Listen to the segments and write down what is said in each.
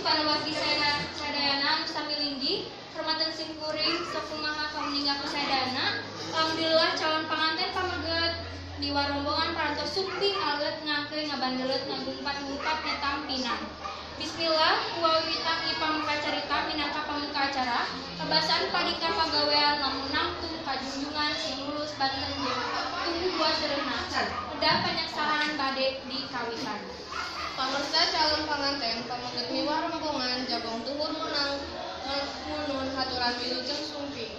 para wargi sadayana anu sami linggih, hormatan simkuring sakumaha kamuninga ku sadayana. Alhamdulillah calon panganten pameget di warombongan parantos sumping alet ngangkeuy ngabandelet ngagumpat-gumpat nyetam pinang. Bismillah, kuwawitan ieu pamuka carita minangka pamuka acara, kabasaan padika pagawean lamun nangtung kajunjungan sing lulus Banten jeung tunggu buah seureuna. Kedah panyaksahan bade di kawitan. Pamirsa calon panganten pameget miwah rombongan jabong tuhur menang munun haturan wilujeng sumping.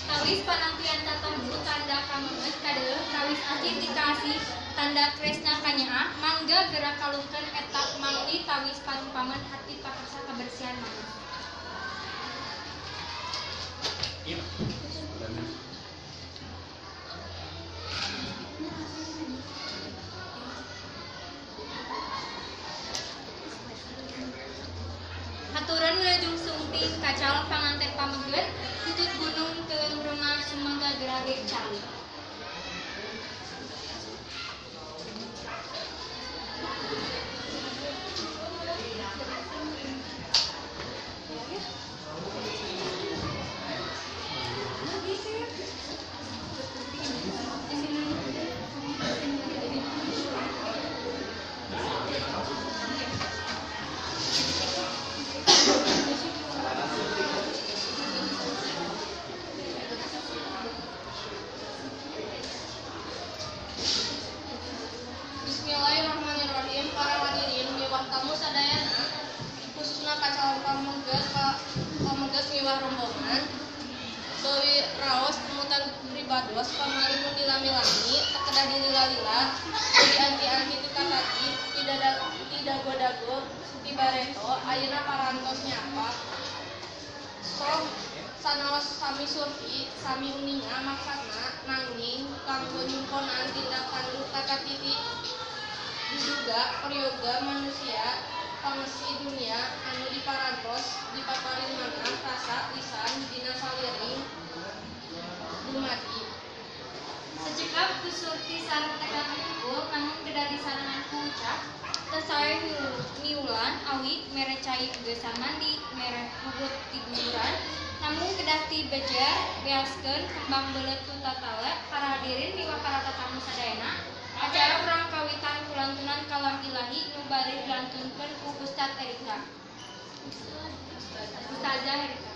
Tawis panampian tatemu tanda kameungeut kadeuh tawis asih ti kaasih tanda kresna kanyaah mangga gerak kalungkeun eta mangli tawis parumpaman hati pakarsa kabersihan maneh. Haturan wilujeng sumping ka calon panganten pameget tutut gunung teuing remah sumangga gerage cali. Bismillahirrahmanirrahim. Para hadirin miwah tamu sadayana, khususna ka calon pameget miwah rombongan, beuwi raos kemutan pribados pamali nu dilami-lami teu kedah dilila-lila, teu dianti-anti ti tatadi, ti dago-dago ti bareto, ayeuna parantos nyapa. Sok sanaos sami surti sami uninga maksadna nanging kanggo nyumponan tindak tanduk katatiti diduga peryoga manusia pangesi dunia anu diparantos dipaparin manah rasa lisan dina saliring dumadi. Secekap ku surti sareng tekad hungkul namun kedah disarengan ku ucap teu sae miulan awi mere cai geusan mandi mere bubut tiguguran namun kedah ti bejer beaskeun kembang beuleut ku tatale. Para hadirin miwah para tatamu sadayana, acara urang kawitan ku lantunan kalam ilahi nu bari dilantunkeun ku Ustad Erika. Ustazah Erika.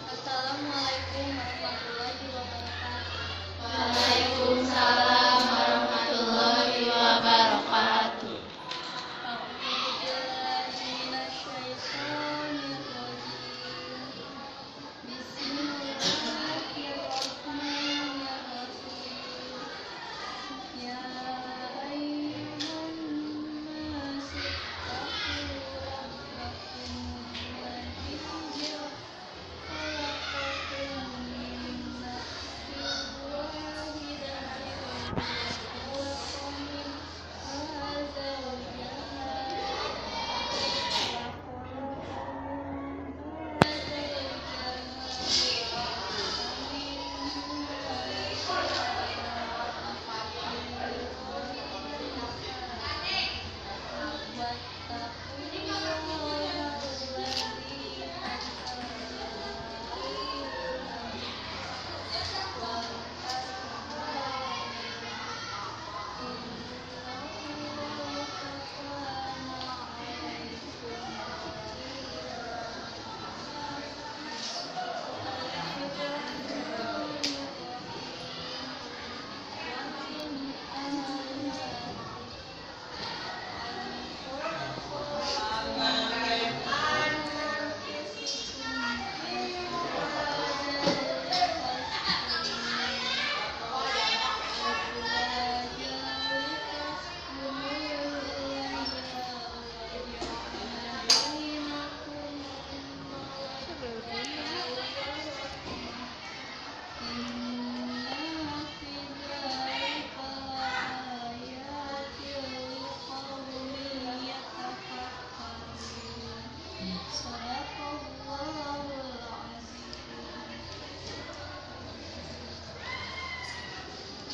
Assalamualaikum warahmatullahi wabarakatuh. Waalaikumsalam warahmatullahi wabarakatuh. Bismillahirrahmanirrahim.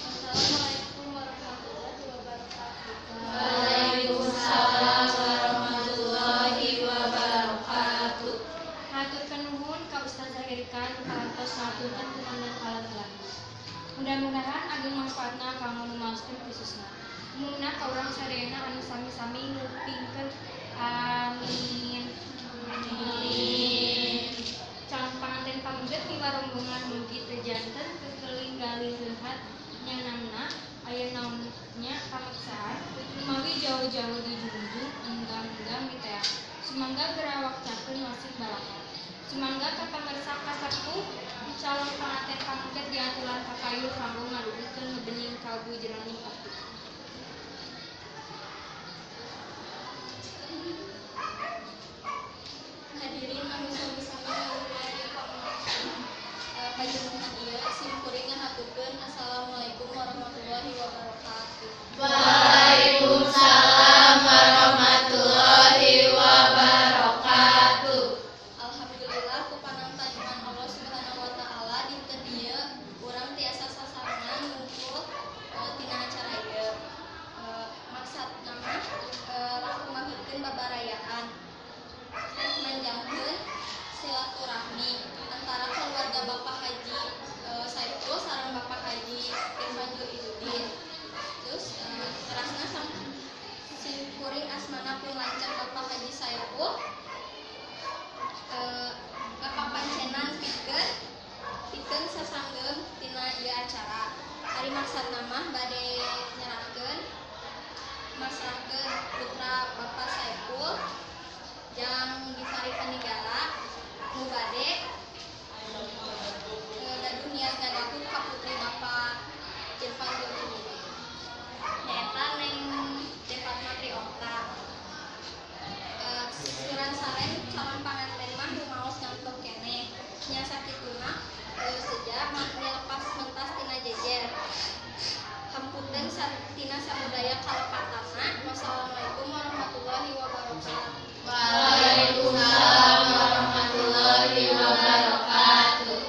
Assalamualaikum warahmatullahi wabarakatuh. Waalaikumsalam warahmatullahi wabarakatuh. Haturkeun nuhun ka Ustazah Erika nu parantos ngahaturkeun kumandang kalagu. Mudah-mudahan ageng manfaatna kanggo nu maoskeun khususna. Umumna ka urang sadayana anu sami-sami ngupingkeun. Amin. Amin. Calon panganten pameget miwah rombongan mugi teu janten kekeling galih leuhat nyanamna aya naonnya pameksaan mawi jauh-jauh dijunjung enggang-enggang diteang. Sumangga gerawak cakeun wasih balakar. Sumangga ka pamirsa kasepuh calon panganten pameget diaturan kapayun kanggo ngadugikeun ngebening kalbu jroning ati. Hadirin anu sami-sami ngalumaji pajemuhan ieu sim kuring ngahaturkeun assalamualaikum warahmatullahi wabarakatuh. Waalaikumsalam warahmatullahi wabarakatuh. Alhamdulillah ku panamtayunan Allah Subhanahu wa taala dinten ieu urang tiasa sasarengan ngumpul tina acara ieu. Maksudna mah langkung maheutkeun babarayaan rek manjangkeun silaturahmi antara keluarga Bapak Haji Saiful sareng Bapak Haji Irfan Izzuddin. Terus terasna sang sim kuring asmana pun lancar Bapak Haji Saiful Bapak pancenan pikeun pikeun sasanggeum tina ieu acara. Ari maksudna mah bade nyerahkeun masrahkeun putra Bapak Saiful jang Gifari Panigala nu bade gaduh niat ngadaku ka putri Bapak Irfan Zulkifli nyaeta Neng Defatma Triokta. Suran saren calon panganten mah rumaos ngantuk keneh nya sakituna seja lepas mentas tina jejer. Hampunten tina samudaya kalepatana. Wassalamualaikum warahmatullahi wabarakatuh. Waalaikumsalam warahmatullahi wabarakatuh.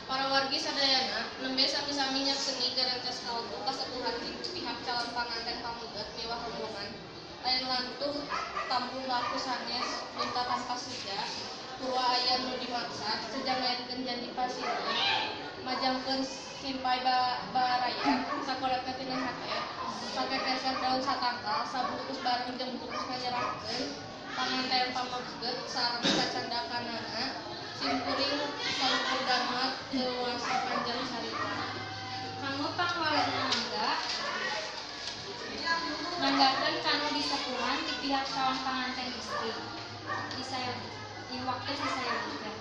Para wargi sadayana nembe sami-sami nyakseni garantes kalbu kasepuhan ti pihak calon panganten pameget miwah rombongan. Lain lantuh tambung laku sanes minta tanpa seja purwa aya nu dimaksad seja ngayakeun janji pasina majangkeun simpai baraya sakoletna tina hate sakekeser daun satangkal sabungkus bareng jeung bungkus nganyerahkeun panganten pameget sareng sacandakanana simkuring saluhur dharma teu wasa panjang carita. Kanggo pangwalerna mangga manggakeun kanu disepuhan ti pihak calon panganten istri. Disayang waktu disayangkeun.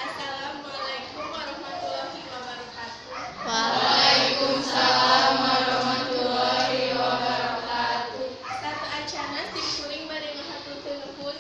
Assalamualaikum warahmatullahi wabarakatuh. Waalaikumsalam warahmatullahi wabarakatuh. Satu acana sim kuring bade ngahaturkeun nuhun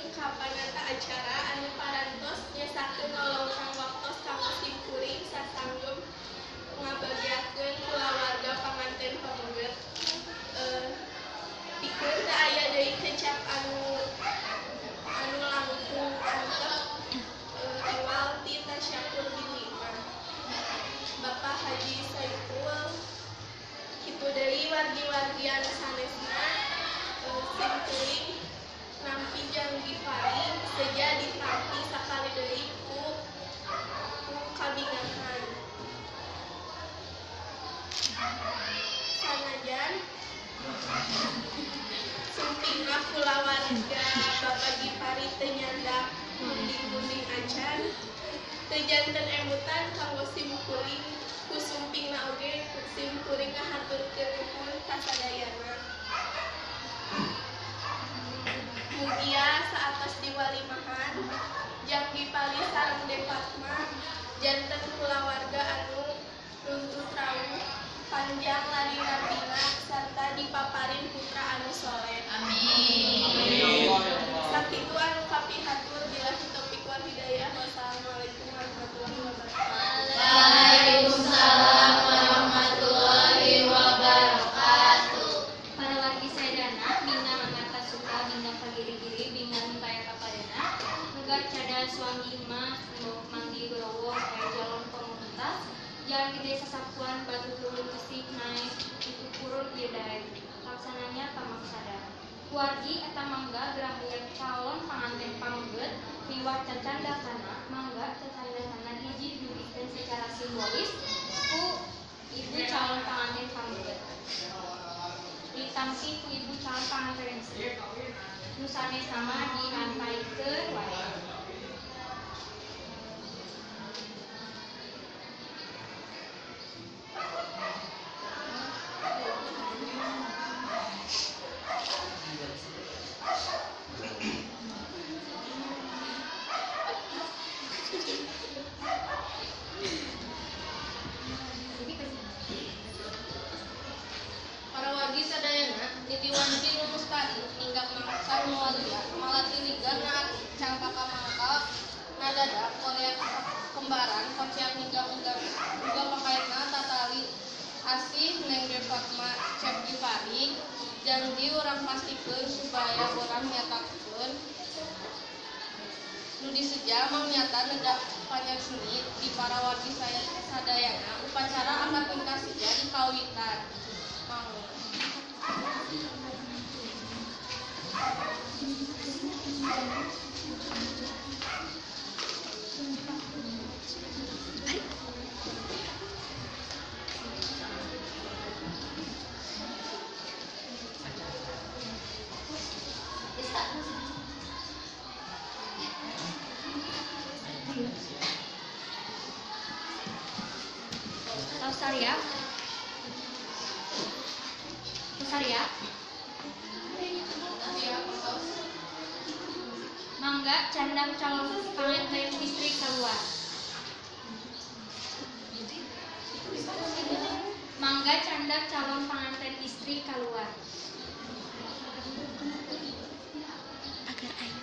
runding acan. Teu janten emutan kanggo simkuring ku sumpingna oge simkuring ngahaturkeun nuhun ka sadayana. Mugia saatos diwalimahan jang dipali sareng De Fatma janten kulawarga anu runtut rawuh panjang lari-larina sarta dipaparin putra anu soleh. Amin. Sakitu anu kapihatur billahi taufik wal hidayah. Wassalamualaikum warahmatullahi wabarakatuh. Waalaikumsalam warahmatullahi wabarakatuh. Para wargi sadayana bingah manata suka bingah pagiri-giri bingah nu taya kapadana nugar cada suami mah manggi gorowo aya jalan komunitas jalan gede sasapuan batu turun kesik naik itu purun ieu daek laksananya pamaksada. Wargi eta mangga gerahaya calon panganten pameget miwah cacandakana mangga cacandakana hiji didugikeun secara simbolis ku ibu calon panganten pameget ditampi ku ibu calon panganten istri nu sanes nama diantaikeun wae. Para wargi sadayana nitiwanci nu mustari ninggak mangsa nu walia malati ligar na ati cangkaka mangkal na dada korea kembaran kociak ninggak unggah unggah pakaitna tatali asih Neng De Fatma Cep Gifari janji urang pastikeun supaya urang nyatakeun nu diseja mangnyata nedak panyakseni di para wargi sadayana upacara akad nikah seja dikawitan. Mangga. Rosaria. Rosaria. Mangga candang calon panganten istri keluar. Mangga candang calon panganten istri keluar. Agar ayu.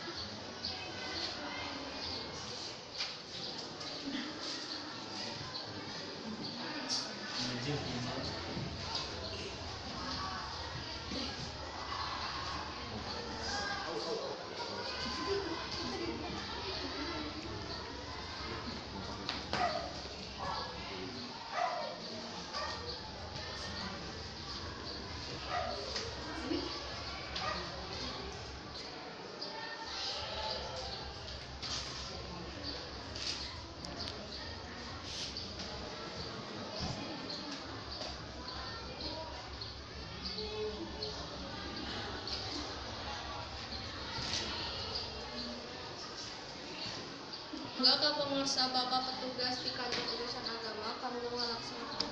Mangga ka pemirsa Bapak petugas di kantor urusan agama kanggo ngalaksanakeun.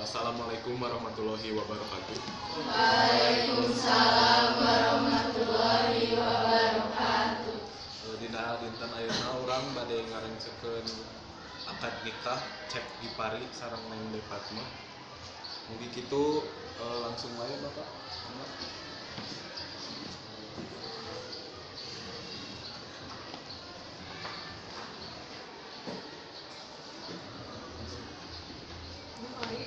Assalamualaikum warahmatullahi wabarakatuh. Waalaikumsalam warahmatullahi wabarakatuh. Dina dinten ayeuna urang bade ngarengsekeun akad nikah Cep Gipari sareng Neng De Fatma. Mugi kitu langsung wae Bapak. Mangga. Gifari,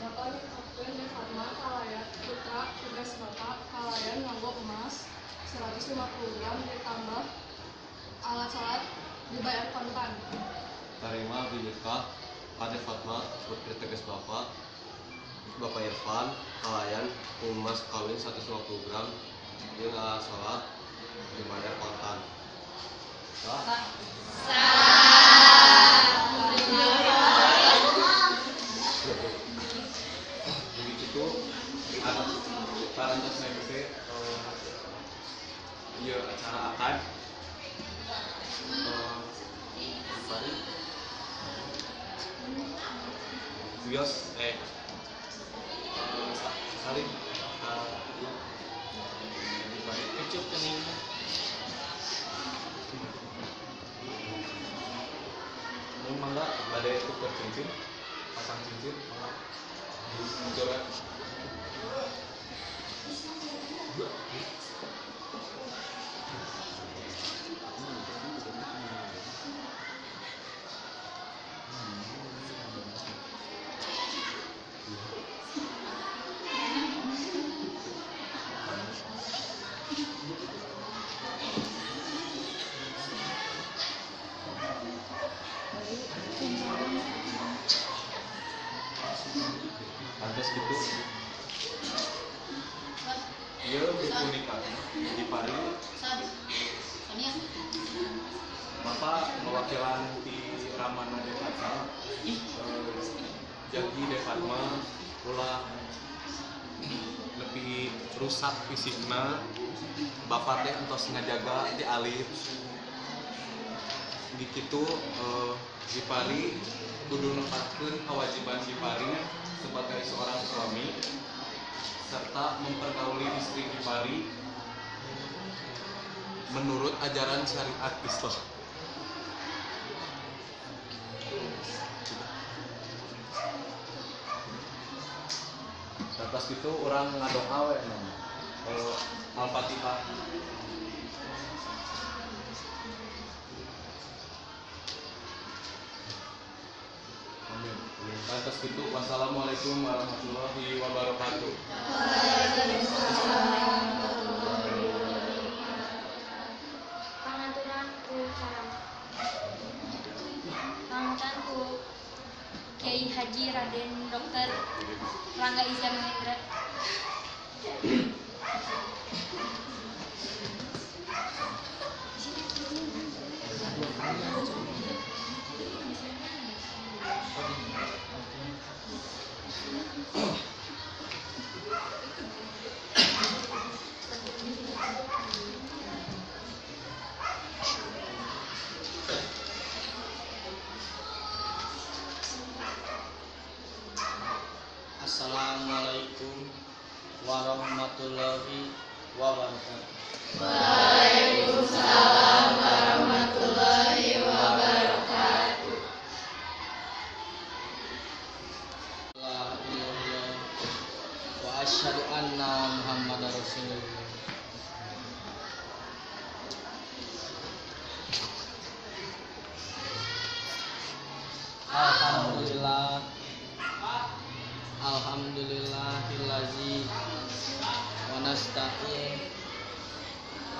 Bapak nikahkeun De Fatma kalayan putra tugas Bapak kalayan nganggo emas 150 gram ditambah alat sholat dibayar kontan. Tarima abdi nikah Ade Fatma putri tegas Bapak Bapak Irfan kalayan emas kawin 150 gram jeung alat sholat dibayar kontan. ieu acara akad. Gipari. Wios salim ka ieu. Gipari Kecup keningna. Mun mangga bade tuker cincin, pasang cincin mangga di coret. Pantes gitu. Ieu buku nikah Gipari. Bapak mewakilan ti Ramana Defatma, jagi Defatma ulah lebih rusak fisikna. Bapak teh entos ngajaga ti alit. Di kitu Gipari kudu nepatkeun kewajiban Gipari sebagai seorang suami serta mempergauli istri Gipari menurut ajaran syariat Islam. Atas itu orang ngadoa we nama. Al-Fatihah. Amin. Atas itu wassalamualaikum warahmatullahi wabarakatuh. Pangaturan ku salam. Pangaturan ku Kiai Haji Raden Dr. Rangga Iza Mahendra. Assalamualaikum warahmatullahi wabarakatuh. Waalaikumsalam warahmatullahi wabarakatuh. La ilaha illallah wa asyhadu anna Muhammadar Rasulullah. Alhamdulillah. Alhamdulillahillazi wa nasta'in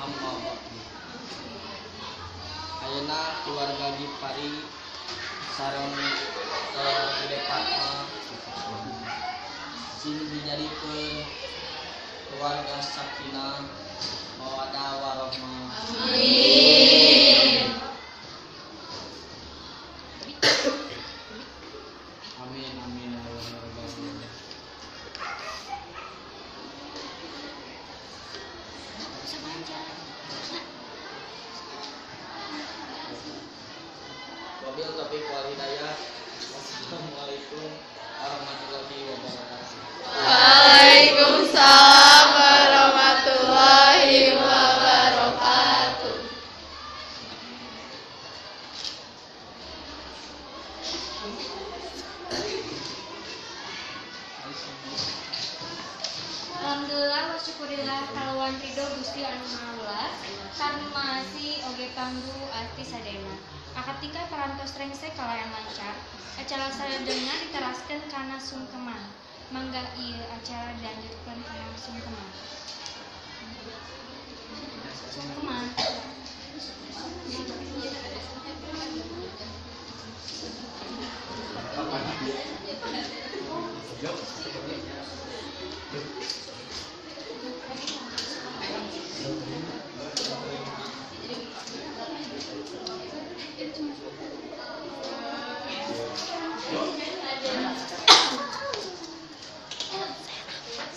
amma ba'du. Ayeuna keluarga Gipari sareng Gede Fatma sing dijadikeun keluarga sakinah mawaddah warahmah. Amin. Amin amin ya Allah ya Rabbal alamin. Wabil taufiq wal hidayah. Wassalamualaikum warahmatullahi wabarakatuh. Waalaikumsalam warahmatullahi wabarakatuh. Alhamdulillah wa syukurillah kalawan ridho Gusti anu Maha Welas karmasi oge panggu ati sadayana. Akad nikah parantos rengse kalayan lancar. Acara sadayana diteraskeun kana sungkeman. Mangga ieu acara dilanjutkeun kana sungkeman. Sungkeman.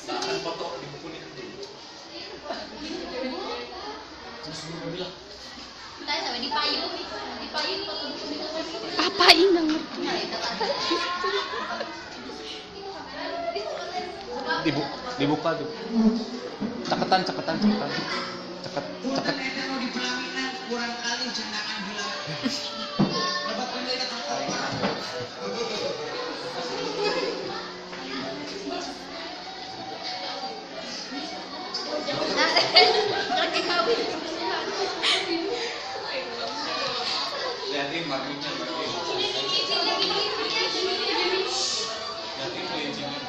Akan foto di buku nikah dulu. Apa ini nggak ngerti? Dibuka tuh. Ceketan. Ceket. Kurang kali jenangan bilang. Lihatin markingnya, Lihatin kelincinnya.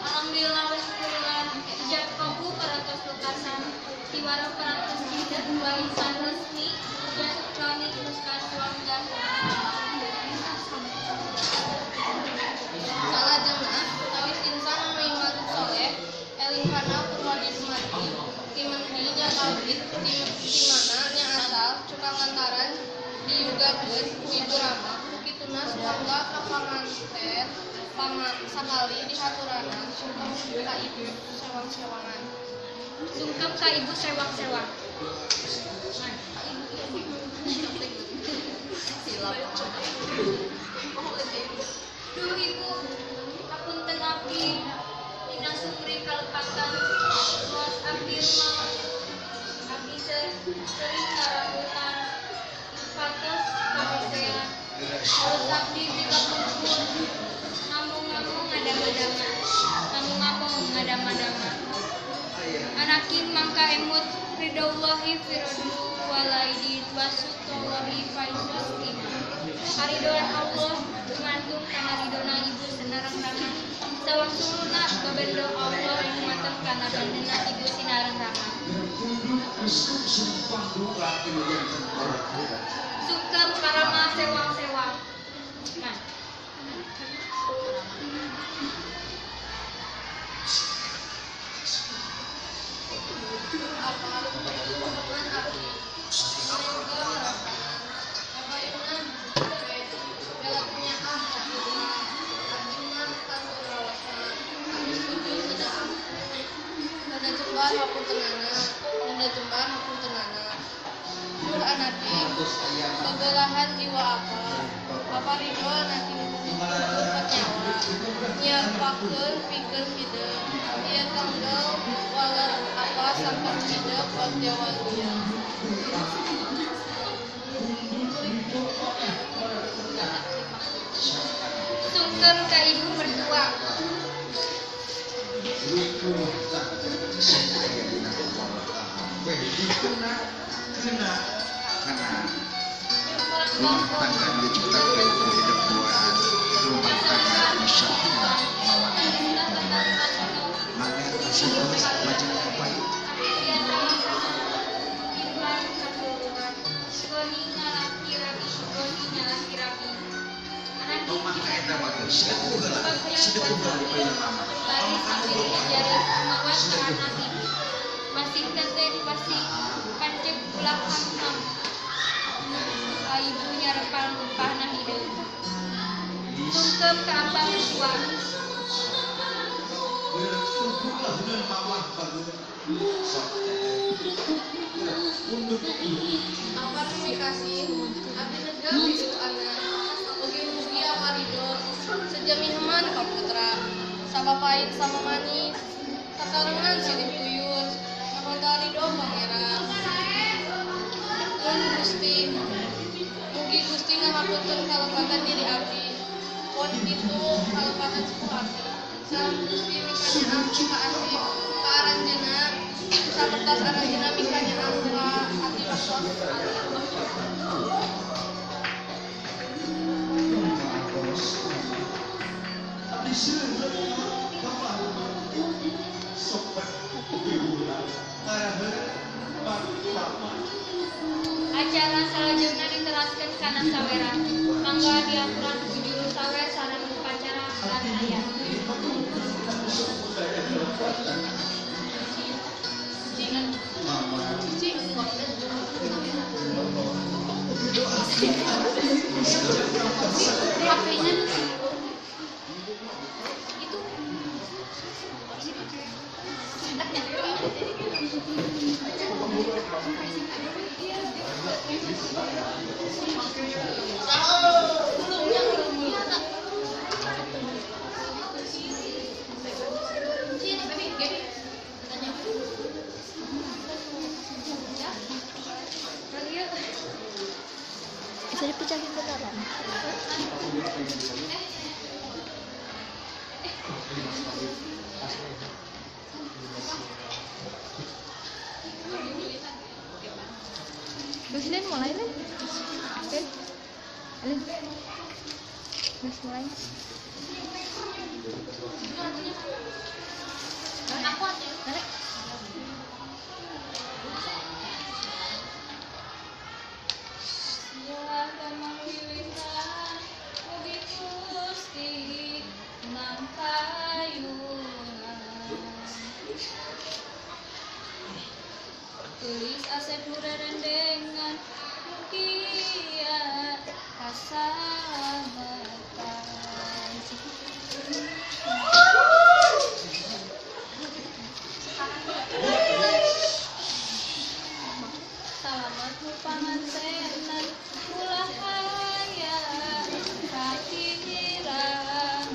Alhamdulillah wa syukurillah ijab kabul parantos lekasan siwara parantos tidak warisan resmi elektronik nuskas warga. Salajengna tawis insan anu iman soleh eling kana purwadi dumadi timendi nya kawit timana nya asal cukang lantaran diyugakeun ku ibu rama ku kituna suangga ka panganten sakali dihaturanan sungkem ka ibu sewang-sewangan. Sungkem ka ibu sewang-sewang. Duh ibu, hapunten abdi dina sumri kalepatan mos abdi mau abdi sering ngarabutan patos kahosean terus abdi pikapungkur ngamung-ngamung ngadama-dama ngamung-ngamung ngadama-dama anakin mangka emut ridaullahi firodu walaidi wasutullahi faizustina karidoan Allah gumantung kana ridona ibu sinareng rama sawang suluna babendo Allah gumateng kana bandena ibu sinareng rama. Sungkem karama sewang-sewang. Nah, Apa rombongan abdi Mangga harapan Kapayunna we galaknya ah abdi abdi mah kanggo rawasna abdi setuju neda neda jembar hapuntenana neda jembar hapuntenana. Duh anaki kegelahan jiwa apa apa ridho anaki ngumpet nyawa nyiapakeun pikeun hideung ieu tanggel waler apa sangkan hideung bagja waluya. Sungkem ka ibu mertua. Rumah tangga diciptakan hidup duaan, rumah tangga sakinah mawaddah warahmah. Maka tersebut wajib baik. Tong mangka eta mah teh sedepuh heula, sedepuh heula di payun mama. Tong kamu Masih teteh masih pancek ulah ham-ham. Ibu nyarepan lumpahna hideung. Sungkem ka abah mertua. Apa nu mikasih abdi lega hidup anak mugi-mugi apa ridho sejami heman ka putra sapapait sama manis sasarengan silih buyut ngahontal ridho pangeran mun Gusti mugi Gusti ngahapunten kalepatan diri abdi pon kitu kalepatan sepuh abdi salam Gusti mikanyaah ka asih ka aranjeunna sapertos aranjeunna mikanyaah ka abdi waktos alit. Acara salajengna diteraskeun kana saweran. Mangga diaturan ku juru sawer sareng upacara lan aya. HP-nya itu Bisa dipecahin beneran. Terus Lin mulai Lin. Lin. Lin. Terus mulai. Tarik. Tulis asep hurerendengan mugia kasametan. Salamat nu pangantenan ulah aya kakirangan.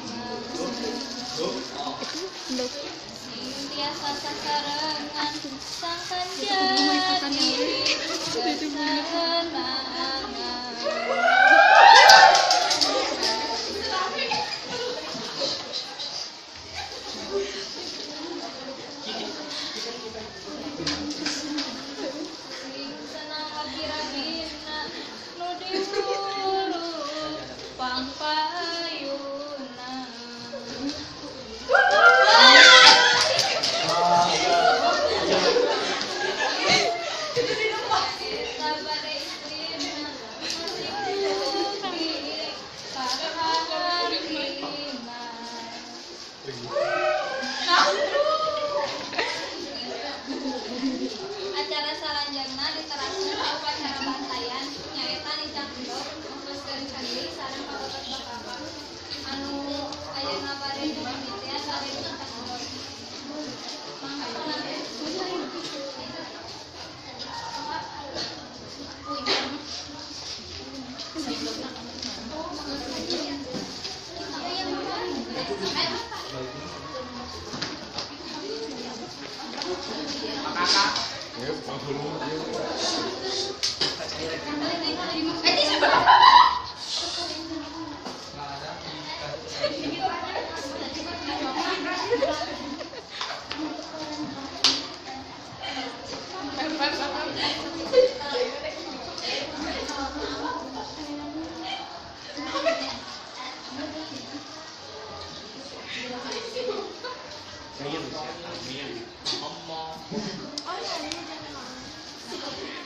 Sing tiasa sasarengan sangkan jadi kesenangan. Sing senang rabi-rabina nu diurut pangpayuna. Sabare istrina masih putih kahartina. Acara salanjutna diteraskeun ku upacara bantayan nyaeta nincak endog ngepeskeun candi sareng pabetot bakaba anu ayeuna bade dimimitian bade nincak endog. Mangga panganten.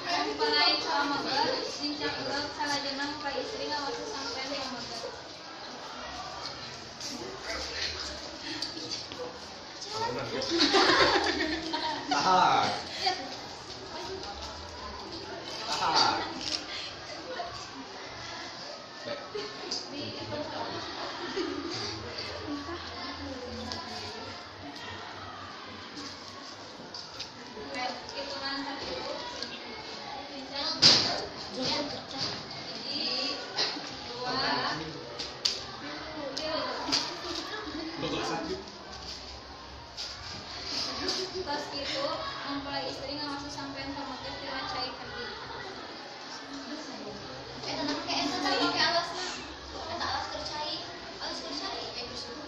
Mempelai pameget nincak endog salajengna mempelai istri ngawasu sampean pameget. Tahan. Tahan. Hitungan satu, hiji, dua, tilu. Tos kitu mempelai istri ngawasu sampean pameget tina cai kendi.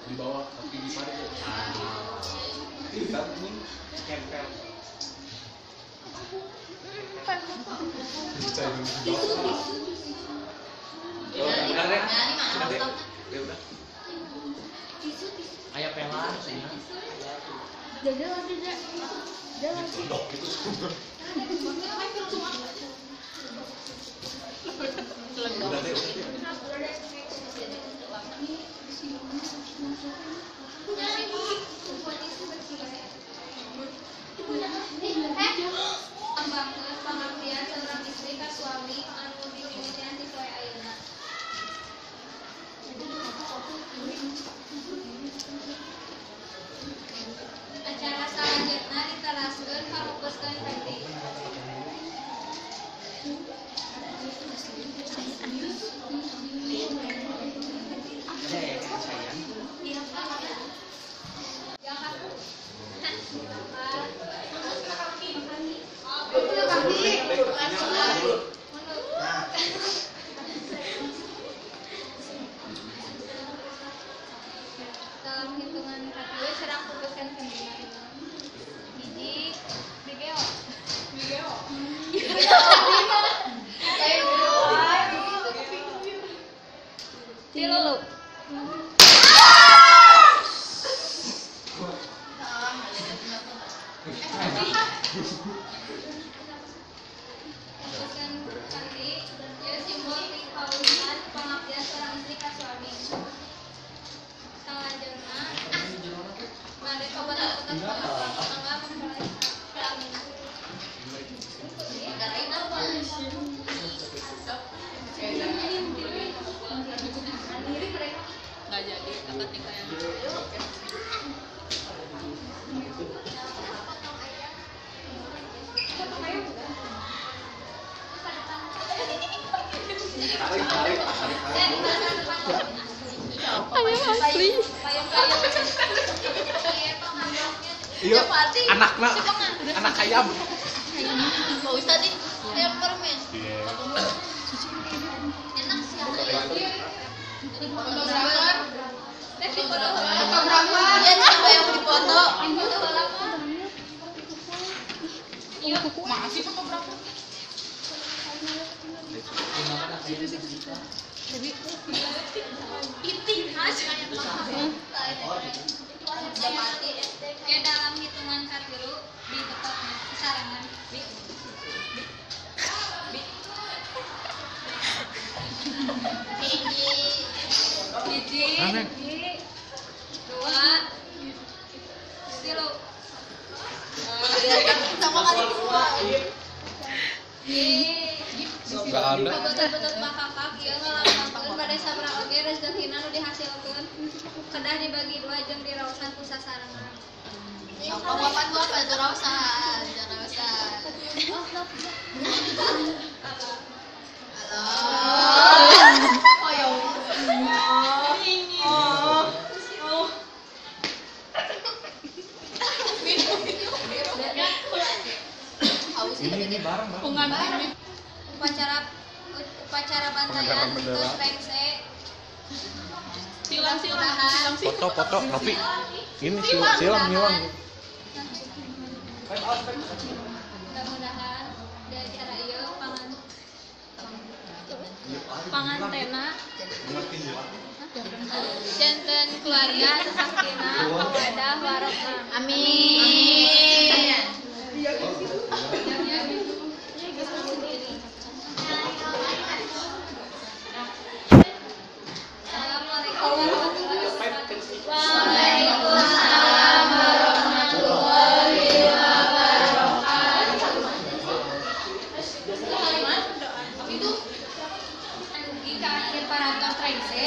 Di bawah kaki di parit. Kita ini tempel. Cai di bawah. Udah deh. Udah deh. Udah. Ayah pelan sih. Jalan tidak. Jalan. Dok gitu semua. Udah deh. Udah deh. Lambangkeun pangabdian seorang istri ka suami anu dimimitian ti poe ayeuna. Acara salajengna diteraskeun ka pupuskeun kendi. Dalam hitungan kaki serang pupuskeun kendi. Hiji, bigeo. Bigeo. Tilu. Pupuskeun kendi ieu simbol pikawuhan pangabdian seorang istri ka suami. Salajengna bade obat-obatan mangga mempelai kelamin. Nggak jadi akad nikah yang Ayam asli. Iya, anakna, anak ayam. Mau tadi ayam permen. Enak sih ayam. Fotografer. Fotografer. Ya, siapa yang dipoto? Iya, masih fotografer. Piting ya dalam hitungan katilu di betotna sarangan. Hiji, dua, tilu. Sama kali dua. Gak ada. Betul-betul bakakak ieu ngalambangkeun bade sabaraha oge rezekina nu dihasilkeun kedah dibagi dua jeung diraosan ku sasarengan. Bapak gua apa itu raosan, raosan. Oh ya Allah. Oh. Ini bareng bareng. Upacara bantaian terus rengse. Silang silang. Foto Novi. Ini silang nyilang. Mudah-mudahan di acara ieu pangantena janten keluarga sakinah mawaddah warahmah. Amin. Assalamualaikum warahmatullahi wabarakatuh. Waalaikumsalam warahmatullahi wabarakatuh. Mugi ka akhir parantos rengse.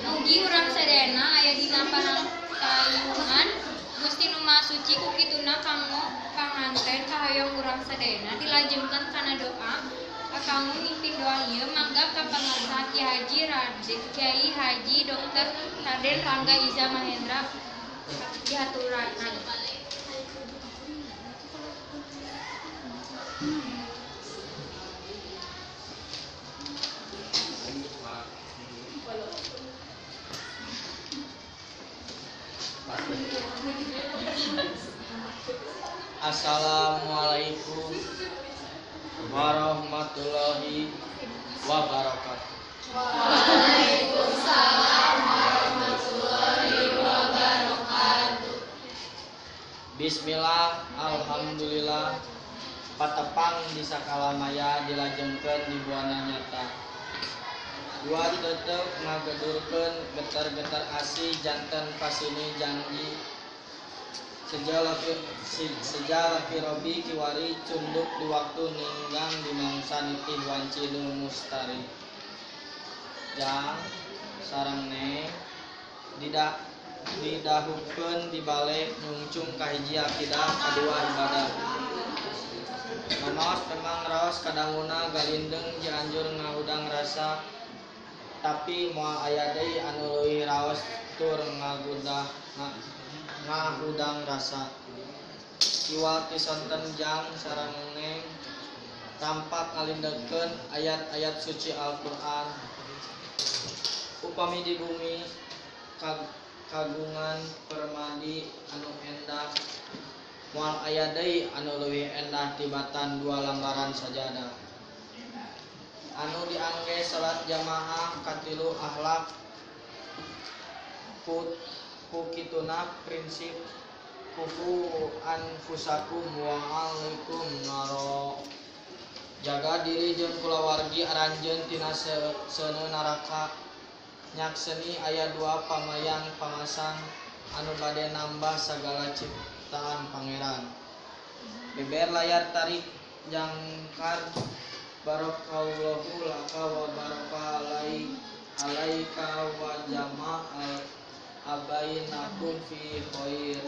Mugi urang sadayana aya dina panangkayungan Gusti Nu Maha Suci ku kituna kanggo panganten kahoyong urang sadayana dilajengkeun kana doa. Kanggo mimpin doa ieu mangga ka pangarsa Ki Haji Raden Kiai Haji Dr. Raden Rangga Iza Mahendra dihaturanan. Assalamualaikum warahmatullahi wabarakatuh. Waalaikumsalam warahmatullahi wabarakatuh. Bismillah, alhamdulillah. Patepang di sakala maya dilajengkeun di buana nyata. Dua tetep ngagedurkeun getar-getar asih janten pasini janji. Seja laki Robi kiwari cunduk di waktu ninggang di mangsa nitih wanci nu mustari. Jang sareng neng didahukeun dibalik nyungcung kahiji akidah kadua ibadah. Mamaos memang raos kadanguna galindeng Cianjur ngahudang rasa tapi moal aya deui anu leuwih raos tur ngahudang rasa. Iwal ti sonten jang sareng neng tampak ngalindengkeun ayat-ayat suci Al-Qur'an. Upami di bumi kagungan permadi anu endah moal aya deui anu leuwih endah tibatan dua lambaran sajadah. Anu diangge salat jamaah katilu akhlak ku kituna prinsip kufu anfusakum wa alaikum naro. Jaga diri jeung kulawargi aranjeun tina seuneu neraka. Nyakseni aya dua pamayang pamasang anu bade nambah sagala ciptaan pangeran. Beber layar tarik jangkar barakallahu laka wa baraka alaika wa jama'a abainakum fi khair.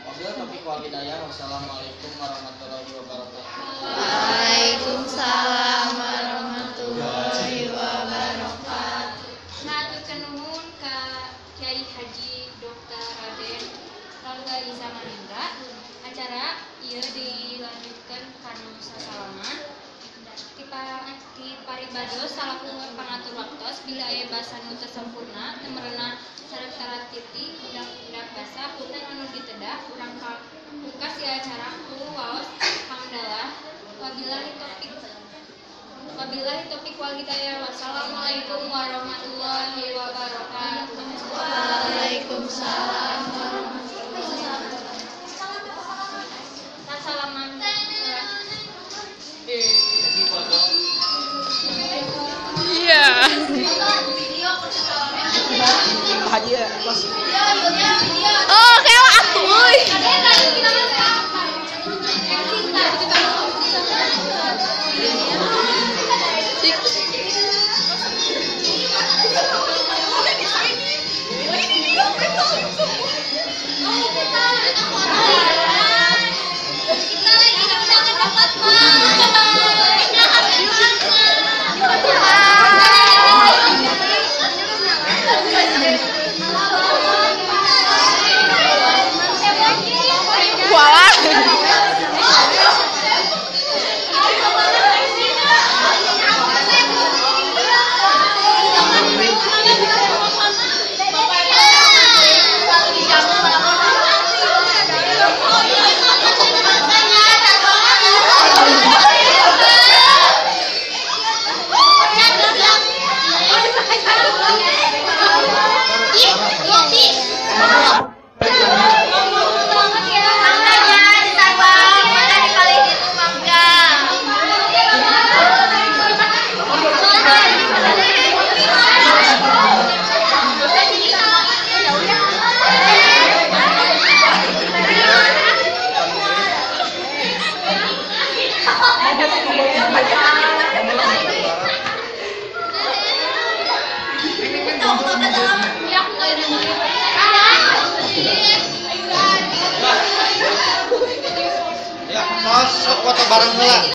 Wabillahi taufiq wal hidayah. Wassalamualaikum warahmatullahi wabarakatuh. Waalaikumsalam warahmatullahi wabarakatuh. Ngaturkeun nuhun ka Kiai Haji Dr. Raden Rangga Isa Manindra. Acara ieu dilanjutkeun kana sasalaman. Ti paribados salaku pangatur waktos bila aya basa nu teu sampurna teu merenah sareng taratiti budak-budak basa punten anu ditedah urang pungkas ieu acara ku waos pangdalah. Wabillahi taufik wal hidayah. Wassalamualaikum warahmatullahi wabarakatuh. Waalaikumsalam warahmatullahi wabarakatuh. Salaman. Iya. Haji ya, bos. Oh, kayak aku. Kita lagi undangan dapat Ya, sok foto bareng heula.